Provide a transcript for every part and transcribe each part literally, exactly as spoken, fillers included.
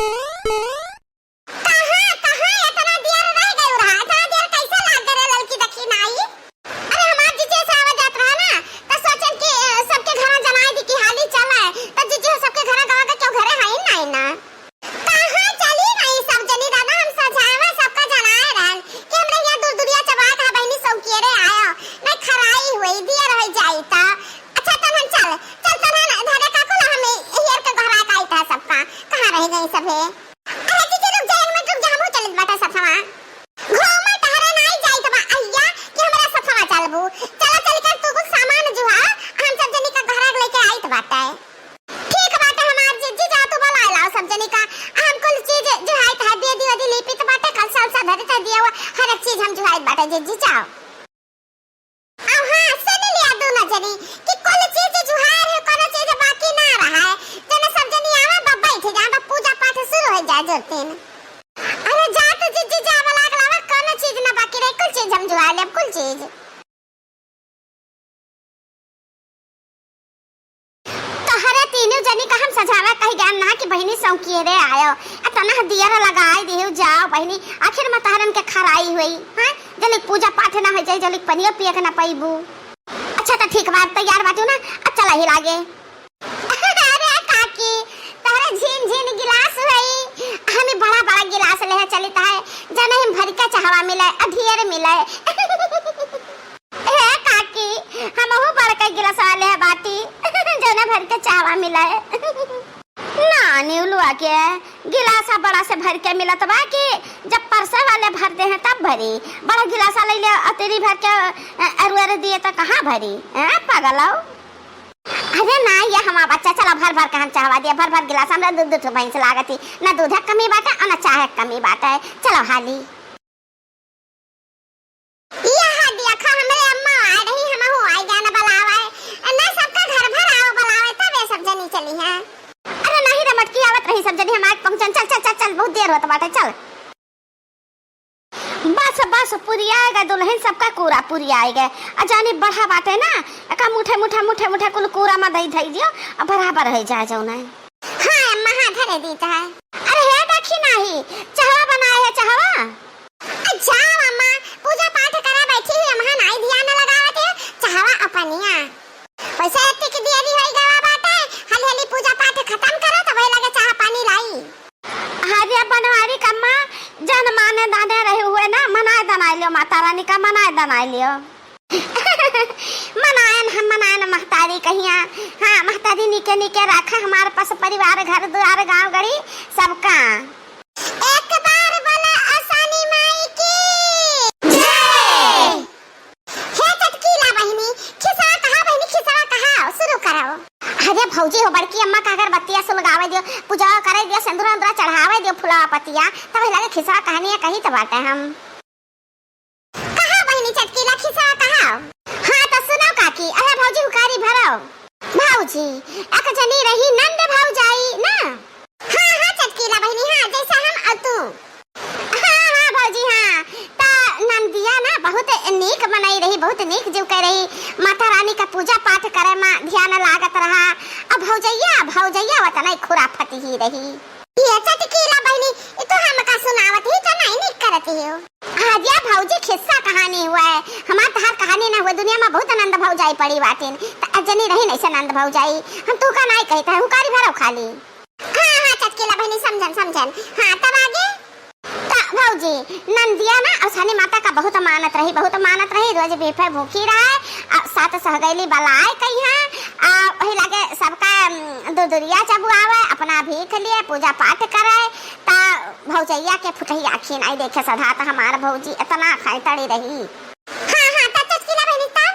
कहाँ, कहाँ एतना देर रह गयो रहा? एतना देर कैसे लाग गए रे ललकी दखिनाई? अरे हमार जीजे से आवा जात रहा ना, त सोचन कि, अ, सबके घरा जनाई दी कि हाली चले, त जीजे सबके घरा गवा के क्यों घरे है ही नहीं ना। कहाँ चली गई सब जनी दादा, हम सझावा सबका जनाए रहन कि हमरा यहाँ दूर दूरिया चबा कहा बहिनी सौकियरे आयो, नहीं खराई हुई, दियर हो जाई त। अच्छा तनहन चल, चल तनहन धरे काकुल हम हेर के घरा का आई था सबका, कहाँ रह गई सभे? अरे जीजी रुक जा, एक मिनट रुक जा, हमहू चलित बाटे सथवा। घूमा टहरे नाई जाइत बा अहिया कि हमरा सथवा चलबू। चला चल कर तू कुल सामान जुहा, हम सब जनी का घरा लेके आइत बाटे। ठीक बाटे हमार जीजी, जा तू बुलाए लाओ सब जनी का। हम कुल चीज जुहाइत है, बेदी वेदी लीपित बाटे, कलसा उलसा धरित है, दिया हुआ हर एक चीज हम जुहाइत बाटे जीजी, जाओ। अब हाँ, सुन लिया दोनों जनी कि कुल चीज जुहार है, कोनो चीज बाकी ना रहा है। जने सब जनी आवा, बा बैठ जा, बा पूजा पाठ शुरू हो जाए जोरतीन। अरे जा तू जीजी जा, वाला अगलावा कोनो चीज ना बाकी रहे, कुल चीज हम जुहा लेब, कुल चीज। तोहरे तीनों जनी का हम सझावा कही गया ना कि बहिनी सौकियरे आयो, आ तनह दियर लगाई दिहु जाओ बहिनी, आखिर में तोहरन के खराई हुई, हाँ? जलिक पूजा पाठ ना हो जाए, जलिक पनियो पिए के ना पैबू। अच्छा त ठीक बात, तैयार बाटू ना, अब चला ही लागे। अरे काकी, तोहरे झीन झीन गिलास हुई, हमें बड़ा बड़ा गिलास लेहे चलित है, जने हम भर के चाहवा मिले, अ ढेर मिले। हे काकी, हमहू बड़का गिलास वाले बाटी, जने भर के चाहवा मिले। ना, निउलुआ के गिलासा बड़ा से भर के मिलत बा कि जब परसे वाले भर दे हैं तब भरी। बड़ा गिलासा ले ले अतेरी भर के, अ, अरुअर दिए त कहाँ भरी? हैं, पागल हो? अरे ना, ये हमार बच्चा, चला भर भर के हम चाहवा दिया, भर भर गिलास, हमरा दू दू ठो भैंस लागत ही, ना दूध के कमी बाटे और ना चाह के कमी बाटे। चलो हाली। यह देखा, हमरे अम्मा आ रही, हमहू आई जान बुलावे। ना सबका घर भर आओ बुलावे, तब ये सब जनी चली हैं। अरे नहीं रे मटकी, आवत रही सब जनी, हम आके पहुँचन। चल, चल, चल, चल, बहुत देर होत बाटे, चल। बस, बस, पुरिया आएगा दुल्हन, सबका कूरा पुरिया आएगा। आ जानी बढ़ा बाटे ना, एका मुठे, मुठे, मुठे, मुठे कुल कूरा में दई धई दियो, आ बराबर हो जाए जौन है। हाँ अम्मा, हाँ, धरे दी चाहे। अरे हे देखी नाही, चाहवा बनाए है, चाहवा। अच्छा अम्मा, पूजा पाठ करा बैठी हुई अम्मा, नाई ध्यान लगावत है, चाहवा अपनिया। वैसे एतिक देरी होई गवा बाटे, हाली हाली पूजा पाठ खत्म करो, तब लगे चाह पानी लाई। अरे बनवारी कम्मा, जन माने दाने रहे हुए ना, मनाए दनाए लियो, माता रानी का मनाए दनाए लियो। मनायन हम मनायन महतारी कहिया। हाँ, महतारी निके निके राखा हमार पस परिवार, घर दुआर, गाँव गड़ी सबका। एक बार बोला असानी माई की जय। हे चटकीला बहिनी, खिसवा कहा बहिनी, खिसवा कहा, शुरू करो। अरे भौजी हो, बड़की अम्मा का अगरबत्तिया सुलगावे दियो, पूजा करे दियो, सिंदूरा उंदूरा चढ़ावे दियो, फुलवा पतिया, तब लगे खिसवा कहनिया कही त बाटे हम। कहा बहिनी चटकीला, खिसवा कहा। हाँ त सुनो काकी, अरे भौजी हुकारी भरो। भौजी, एक जनी रही नंद भौजाई ना? हाँ, हाँ, चटकीला बहिनी, हाँ, जैसा हम और तू। हाँ, हाँ, भौजी, हाँ। त नंदिया ना बहुत नीक मनई रही, बहुत नीक जीव के रही। माता रानी का पूजा पाठ करे में ध्यान लागत रहा। अब भौजैया, भौजैया वतनई खुराफत ही रही। ये चटकीला बहिनी, ये तो हमका सुनावत ही तो नहीं नीक करत ही हो। आज या भौजी खिस्सा कहानी हुआ है, हमार तहार कहानी ना हुआ। दुनिया में बहुत नंद भौजाई पड़ी बाटिन, त अजनी रही नहीं से नंद भौजाई। हम तू का नहीं कहता है, हुकारी भरो खाली। हाँ, हाँ, चटकीला बहिनी, समझन, समझन। हाँ, तब आगे? त भौजी, नंदिया ना औसनी माता का बहुत मानत रही, बहुत मानत रही। रोज बिफे भूखी रहे, आ सात सहगैली बलाए कहिया, आ वही लगे सबका, उम, दुदुरिया चबुआवे, अपना भीख लिए, पूजा पाठ करे। त भौजैया के फुटही आँखी नाई देखे सधा, त हमार भौजी इतना खैतड़ी रही। हाँ, हाँ, त चटकीला बहिनी, तब?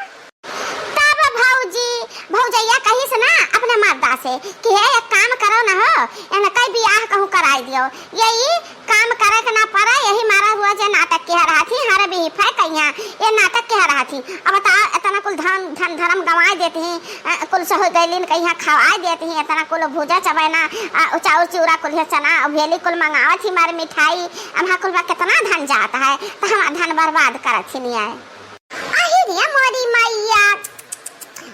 तब भौजी, भौजैया कहिस ना अपने मर्दा से कि हे एक काम करो ना हो, इनका बियाह कहूँ कराई दियो, यही काम करे के ना पड़े, यही मारा हुआ जे नाटक के रहा थी, हरे बिफे कहिया ये नाटक के रहा थी। अब बताओ, इतना कुल धन, धन धर्म गंवाए देती ही, अ, कुल सहगैलिन कहिया खवाए देती ही, इतना कुल भूजा चबैना, अ, चाउर चूरा कुल चना भेली कुल मंगावत ही मारे मिठाई, अब हाँ कुल बा कितना धन जात है, त हमार धन बर्बाद करत ही नहीं है। अहि रे मोरी मैया,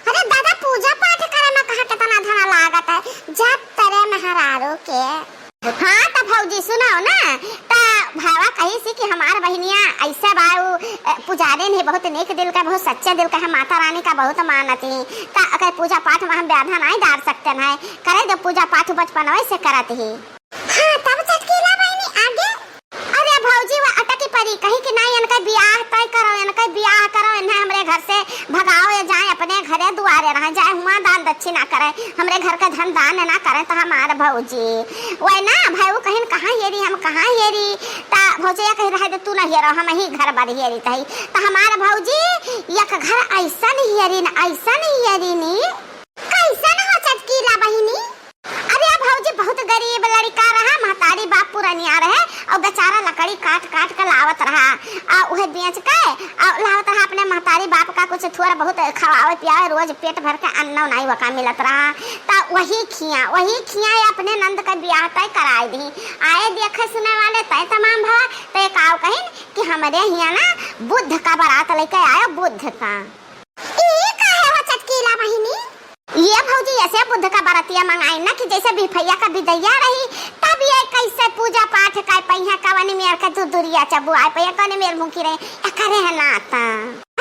अरे दादा, पूजा पाठ करे में कहाँ कितना धन लागत है, जब तेरे मेहरारू के। हाँ, त सुनाओ ना, त भावा कही सी कि हमार बहिनिया ऐसे बा, उ, अ, पुजारिन ही बहुत नेक दिल का, बहुत सच्चे दिल का है, माता रानी का बहुत मानत ही। त अगर पूजा पाठ में हम बाधा नाहीं डार सकते हैं, करे दो पूजा पाठ बचपनवे से करत ही। हाँ, तब चटकीला बहिनी आगे? अरे भौजी, वो अटकी परी, कही कि नाहीं, इनका बियाह तय करो, इनका बियाह करो, इन्हें हमरे घर से भगाओ, ये जाए अपने घरे दुआरे रहे, जाए हुआं दान दक्षिणा करे, हमरे घर का धन दान ना करे। तो हमार भौजी वही ना भाई, वो कहिन कहाँ हेरी, हम कहाँ हेरी? ता भौजी ये कही रहे, तू ना हेरो, हम ही घर बर हेरी तही। ता हमार भौजी एक घर ऐसन हेरी न, ऐसन हेरी नी। कैसन हो चटकीला बहिनी? अरे भौजी, बहुत गरीब लड़का रहा, महतारी बाप पुरनिया रहे, और बेचारा लकड़ी काट काट के लावत रहा, आ उहे बेच के, आ लावत रहा अपने महतारी बाप का कुछ थोड़ा बहुत खवावे पियावे, रोज पेट भर के अन्न नाई वका मिलत रहा। त वही खिया, वही खिया ये अपने नंद का बियाह तय कराए दी। आए देखे सुने वाले तय तमाम भवा, त ये काव कहिन कि हमरे हिया ना बुद्ध का बारात लेके आयो, बुद्ध का। ई काहे हो चटकीला बहिनी? ये भौजी ऐसे बुद्ध का बरतिया मंगाई ना कि जैसे बिफैया का बिदैया रही, तब ये कैसे पूजा पाठ कर पइहे, कवनी मेर के दुदुरिया चबुआए पइहे, कवनी मेर भूखी रही, एकरे है नाता।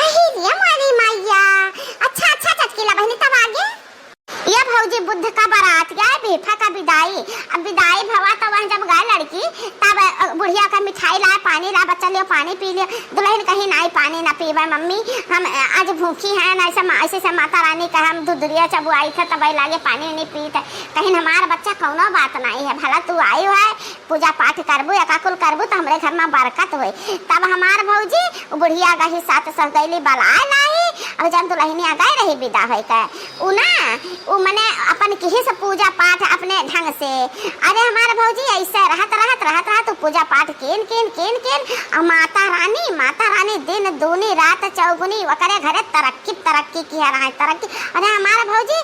अही रे मोरी मैया। अच्छा, अच्छा चटकीला बहिनी, तब आगे? ये भौजी बुद्ध का बरात या बिफा का बिदाई। अब बिदाई भवा तो वह जब गए लड़की, तब, अ, बुढ़िया का मिठाई लाए, पानी ला, बच्चा लियो, पानी पी लियो। दुलहिन कही, "नाई, पानी ना पीबे मम्मी, हम, अ, आज भूखी हैं, ना ऐसे मा-, ऐसे से माता रानी का हम दुदुरिया चबुआई थे, तब लागे पानी नहीं पीत।" कहिन, "हमार बच्चा कौनो बात नाई है, भला तू आयु है, पूजा पाठ करबू, एका कुल करबू तो हमरे घर में बरकत होई।" तब हमार भौजी उ बुढ़िया गही सात सौ गैली बलाए लाई, और जब दुलहिनिया गए रही बिदा होई के, उ ना, उ मने अपन किहिस पूजा पाठ अपने ढंग से। अरे हमार भौजी ऐसे रहत, रहत, रहत, रहत उ पूजा पाठ केन, केन, केन, केन, और माता रानी, माता रानी दिन दूनी रात चौगुनी ओकरे घरे तरक्की, तरक्की किहे रहे, तरक्की। अरे हमार भौजी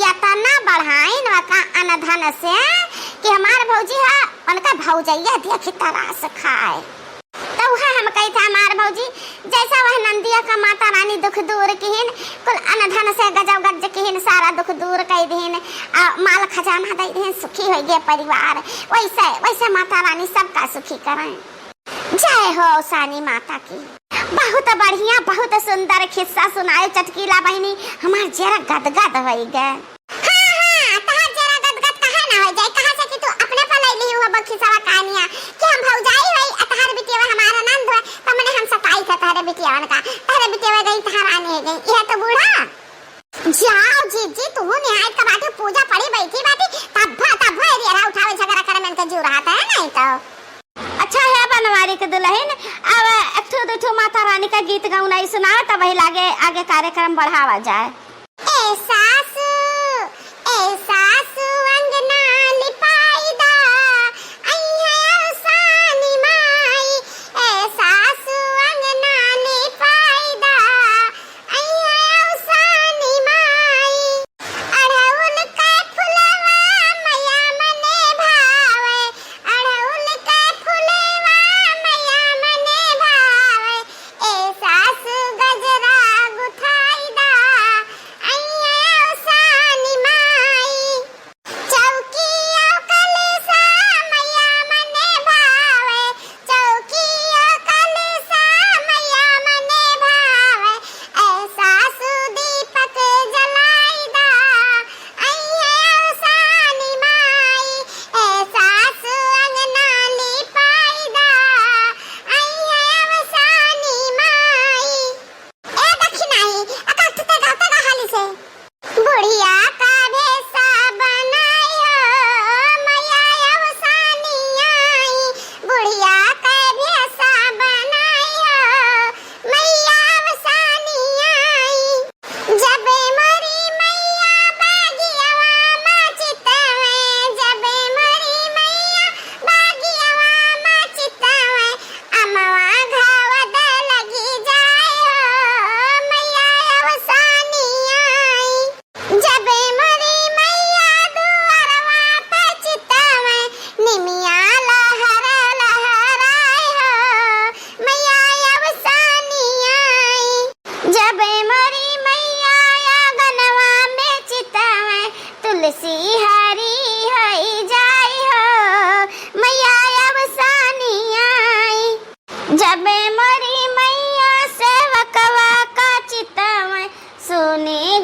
यतना बढ़ाइन वका अनधन से कि हमार भौजी हा उनका भौजैया देखी तरास खाए। त उहे हम कही था हमार भौजी, जैसा वह नंदिया का माता रानी दुख दूर किहिन, कुल अनधन से गजब गज किहिन, सारा दुख दूर कइ दिहिन, आ, माल खजाना दइ दिहिन, सुखी होइ गए परिवार। वैसे, वैसे माता रानी सबका सुखी करें। जय हो अवसानी माता की। बहुत बढ़िया, बहुत सुंदर खिस्सा सुनाए चटकीला बहिनी, हमार जेरा गदगद होइ गए। हाँ, हाँ, तहार जरा गदगद काहे ना होइ जाए? कहाँ से कि तू अपने पर ले ली हुआ बखिसवा कहानिया कि हम भौजाई होई, आ तहार बिटिया हमारा नंद होए, त मने हम सताई थे तहरे बिटियावन का, तहरे बिटियावा गई, तहार रानी है गई, यह तो बूढ़ा। जाओ जीजी, तू निहायत का बाटे, पूजा पड़ी बैठी बाटी, तब, तब एरिया उठावे झगड़ा करे में इनके जीव रहा था, नहीं तो। अच्छा है बनवारी के दुलहिन, अब एक ठो दू ठो माता रानी का गीत गौनाई सुनाओ, तब वही लागे आगे कार्यक्रम बढ़ावा जाए। ए सासु, ए सासु अंगना लिपाई दा, अइहे अवसानी माई। ए सासु अंगना लिपाई दा, अइहे अवसानी माई। अड़हुल के फुलवा मैया मने भावे, अड़हुल के फुलवा मैया मने भावे। ए सासु गजरा गुथाई दा, अइहे तबे मोरी मैया सेवकवा का चितवै, सुनी